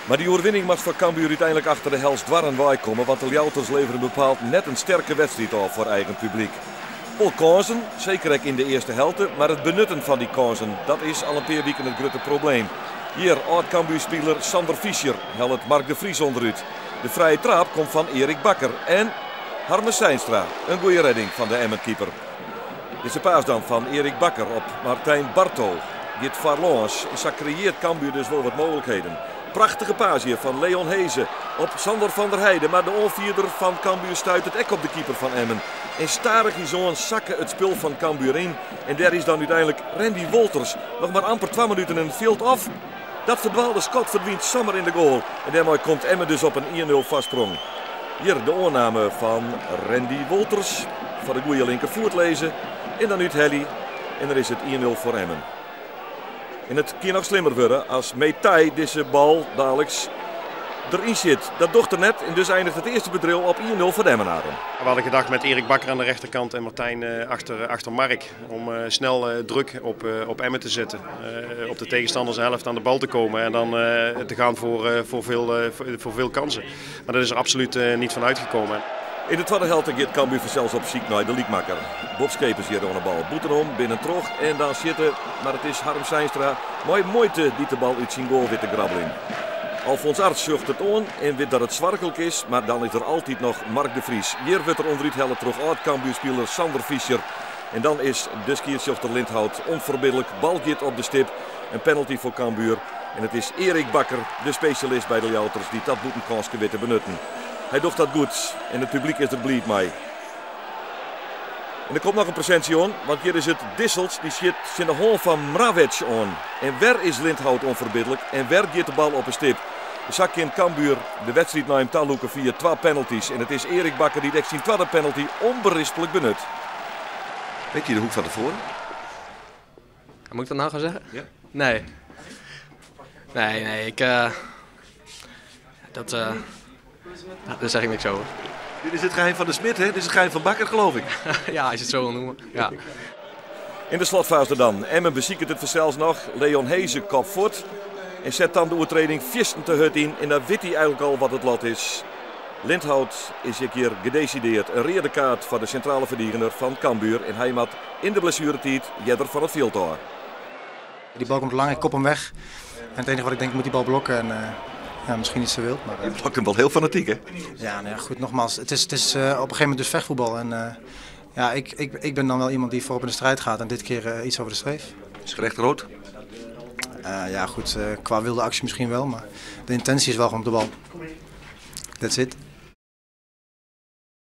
Mar dy oerwinning moat foar Cambuur úteinlik achter de helsdoarren weikomme, want de Ljouwerters leveren bepaald net in sterke wedstriid ôf foar eigen publyk. Wol kânsen, seker ek yn de earste helte, mar it benutten fan dy kânsen, dat is al in pear wiken it grutte probleem. Hjir âld-Cambuurspiler Sander Fischer hellet Mark de Vries ûnderút. De frije traap komt fan Erik Bakker en Harmen Seinstra. In goede redding fan de Emmen-keeper. Dizze paas dan fan Erik Bakker op Martijn Barto giet foarlâns en sa kreëarret Cambuur dus wol wat mooglikheden. Prachtige paas hjir fan Leon Hese op Sandor van der Heide, mar de oanfierder fan Cambuur stuitet ek op de keeper fan Emmen. En stadichoan sakke it spul fan Cambuur yn en dêr is dan úteinlik Randy Wolters. Noch mar amper 2 minuten yn it fjild of dat ferdwaalde skot ferdwynt samar yn de goal. En dêrmei komt Emmen dus op in 1-0 foarsprong. Hjir de oanname fan Randy Wolters foar de goede linkerfoet lizze en dan úthelje. En dan is it 1-0 foar Emmen. En it kin noch slimmer wurde as Metai dizze bal daliks deryn sjit. Dat docht er net en dus einiget it earste bedriuw op 1-0 foar de Emmenaren. We hadden gedacht met Erik Bakker aan de rechterkant en Martijn achter Mark om snel druk op Emmen te zetten. Op de tegenstanders helft aan de bal te komen en dan te gaan voor veel kansen. Maar dat is er absoluut niet van uitgekomen. Yn de twadde helte giet Cambuur fansels op syk nei de lykmakker. Bob Schepers hjir oan de bal. Bûtenom, binnentroch en dan sjitte. Mar it is Harm Seinstra mei muoite dy't de bal út syn goal wit te grabbeljen. Alfons Arts sjocht it oan en wit dat it soarchlik is, mar dan is der altyd noch Mark de Vries. Hjir wurdt er ûnderút helle troch âld-Cambuurspiler Sander Fischer. En dan is de skiedsrjochter Lindhout ûnferbidlik. Bal giet op de stip. In penalty foar Cambuur. En it is Erik Bakker, de spesjalist by de Ljouwerters, dy't dat bûtenkânske wit te benutten. Hy docht dat goed en it publyk is der bliid mei. En der komt noch in presintsje oan, want hjir is it Dissels dy sjit tsjin de hân fan Mravec oan. En wer is Lindhout ûnferbidlik en wer giet de bal op 'e stip. Sa kin Cambuur de wedstriid nei him talûke fia twa penalties. En it is Erik Bakker dy't ek syn twadde penalty ûnberispelik benut. Weet je de hoek van tevoren? Moet ik dat nou gaan zeggen? Ja. Nee. Nee, nee, ik, dat, daar zeg ik niks over. Dit is het geheim van de smid, hè? Dit is het geheim van Bakker, geloof ik. Ja, als je het zo wil noemen. Ja. In de slotfase dan. Emmen besiket it fansels noch. Leon Hese kopt fuort. En set dan de oertrêding fierstente hurd yn. En dan wit hy eigenlik al wat it lot is. Lindhout is ek hjir gedesidearre. In reade kaart foar de sintrale ferdigener fan Cambuur. En hy moat yn de blessueretiid earder fan it fjild ôf. Die bal komt lang, ik kop hem weg. En het enige wat ik denk, ik moet die bal blokken. En ja, misschien iets te wild. Maar, Je blokt hem wel heel fanatiek, hè? Ja, nou ja, goed, nogmaals. Het is op een gegeven moment dus vechtvoetbal. En ja, ik ben dan wel iemand die voorop in de strijd gaat. En dit keer iets over de streef. Is gerecht rood? Ja, goed, qua wilde actie misschien wel. Maar de intentie is wel gewoon op de bal. That's it.